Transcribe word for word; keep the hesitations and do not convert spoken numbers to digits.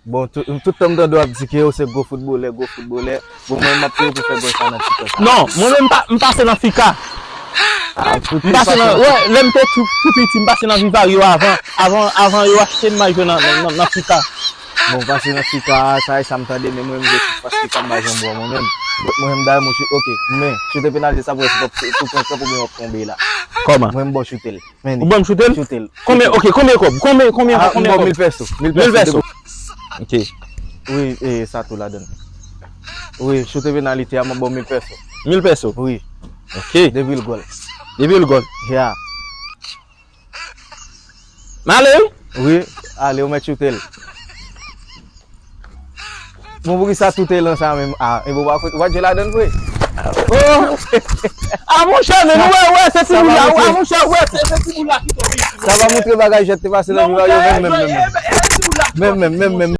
Bon, tout tan m tande w ap di ke ou se gwo foutbolè, gwo foutbolè. Bon, mwen, m ap peye w pou fè gòl sa nan TikTok. Non, mwen menm m pase nan fika. M pase nan, wè, lè m te tou piti, m pase nan Vivario avan, avan, avan yo achte m m al jwe nan fika. Bon, pase nan fika, sa e sa m tande, men mwen menm je tout fas fika m pa janm bwè mwen menm. Mwen menm dayè mwen, ok, men, choute penalti sa pou wè si w ap tou pran kòb oubyen w ap tonbe la. Kòman? Mwen m ba w choute l. Ou ban m choute l? Choute l. Konbyen, ok, konbyen kòb? Konbyen, konbyen, ah, konbyen kòb? Mil pèso. Mil pèso. Ok. Wi, e sa tou ladann. Wi, choute penaliti a, m ap ba w mil pèso. Mil pèso? Wi. Ok. Depi l gòl. Depi l gòl. Ya. M ale wi. Wi, ale, ou mèt choute l. Bon, poukisa tout elan sa menm? Ah, e bon, ou pa jwe ladann vre? Oh! Ah, monchè, men nou wè, wè, se ti boul la, ah, monchè, wè, se ti boul la ki tonbe. Sa pa montre bagay jwèt te pase nan jounario menm, menm, menm. Menm, menm, menm, menm.